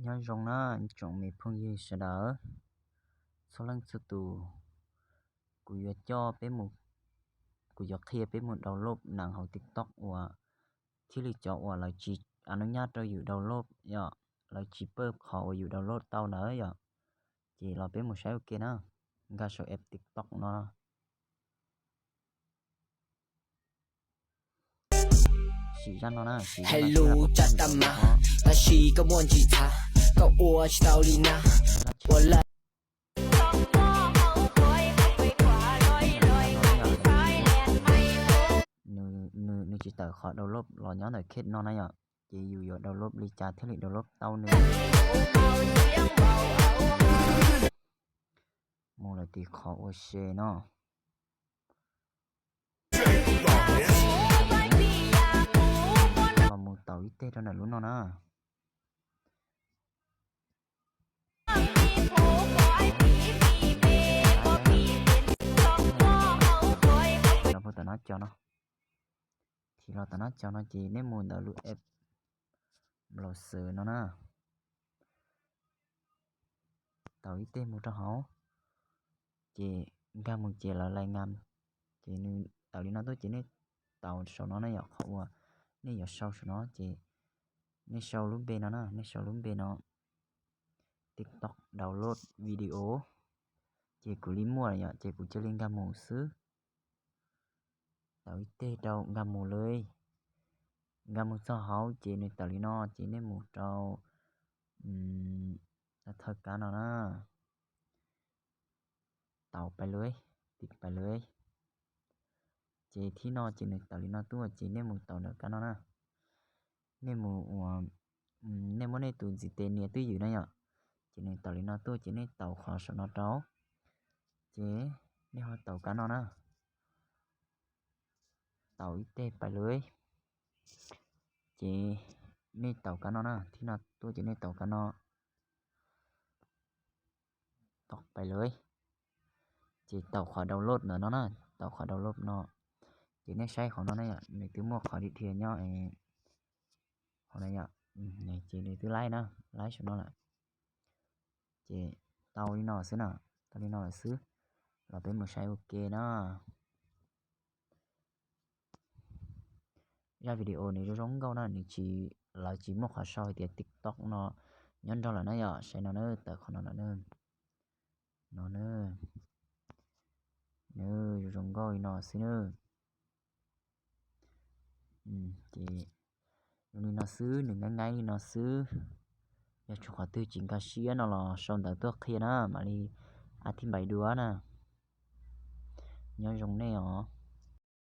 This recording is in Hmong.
Nyob zoo na tsoom me phooj ywg sawv daws, txhua leej txhua tus, kuv yuav coj peb mus, kuv yuav qhia peb mus download nees hauv TikTok uas thiaj li cov uas lawv tsis a nub nyab rau yus download yom, lawv tsis pawj qhov uas yus download tau ntawd yom. Ces los peb mus saib ua ke na, nkag saum app TikTok no. Sim zaj no na, sim zaj no. Hello, tsa tas mas, tab sis koj muaj ntsis txhav, koj ua tsis tau li na, ua lawm. Nws tsis tawm qhov download los nyob ntawm kheej no na yom, ces yus yuav download li cas thiaj li download tau nws. Mus lawm tim qhov ua se no. Los mus taus ib teg rau ntawm lub no na. Los puag tom no cov no, thim los tom no cov no ces nej mus ntawm lub app Browser no na. Taus ib teg mus rau hauv, ces nkag mus ces lawv lais ngas, ces nws tawm li no tuaj ces nej taus saum no na yom, qhov uas nej yuav sau saum no ces nej sau lub npe no na, nej sau lub npe no, TikTok download video, ces kuv li muaj yom, ces kuv cia li nkag mus xwb. Taus ib teg rau nkag mus li. Nkag mus txog hauv ces nws tawm li no ces nej mus rau thawj kab no na. Taus pais li, tim pais li. Ces thib no ces nws tawm li no tuaj ces nej mus taus ntawm kab no na. Nej mus ua, nej muab nej tus ntxiv tes nias twj ywm na yom. Ces nws tawm li no tuaj ces nej taus qhov saum no rau. Ces nej ho taus kab no na. Taus ib teg pais li. Ces nej taus kab no na, thib no tuaj ces nej taus kab no. Taus pais li. Ces taus qhov download ntawm no na, taus qhov download no. Ces nej saib qhov no na yom, nws twb muaj qhov dhia dhia nyob qhov no yom, ces nws twb laib na, laib saum no lawm. Ces tau li no xwb na, tau li no lawm xwb. Los peb mus saib ua ke na. Zaj video nws zoo zoo nkauj na, nws tsis, lawv tsis muaj qhov sau hais tias TikTok no nyob nrog lawm na yom, saib no na, tawm qhov no lawm na. No na, nws zoo zoo nkauj li no xwb na. Ces zoo li no xwb, nws nqaij nqaij li no xwb. Yog tshuav qhov twg tsis nkag siab no los sau ntawv tuaj qhia na, mam li a thib npais dua na. Nyob zoo nej os.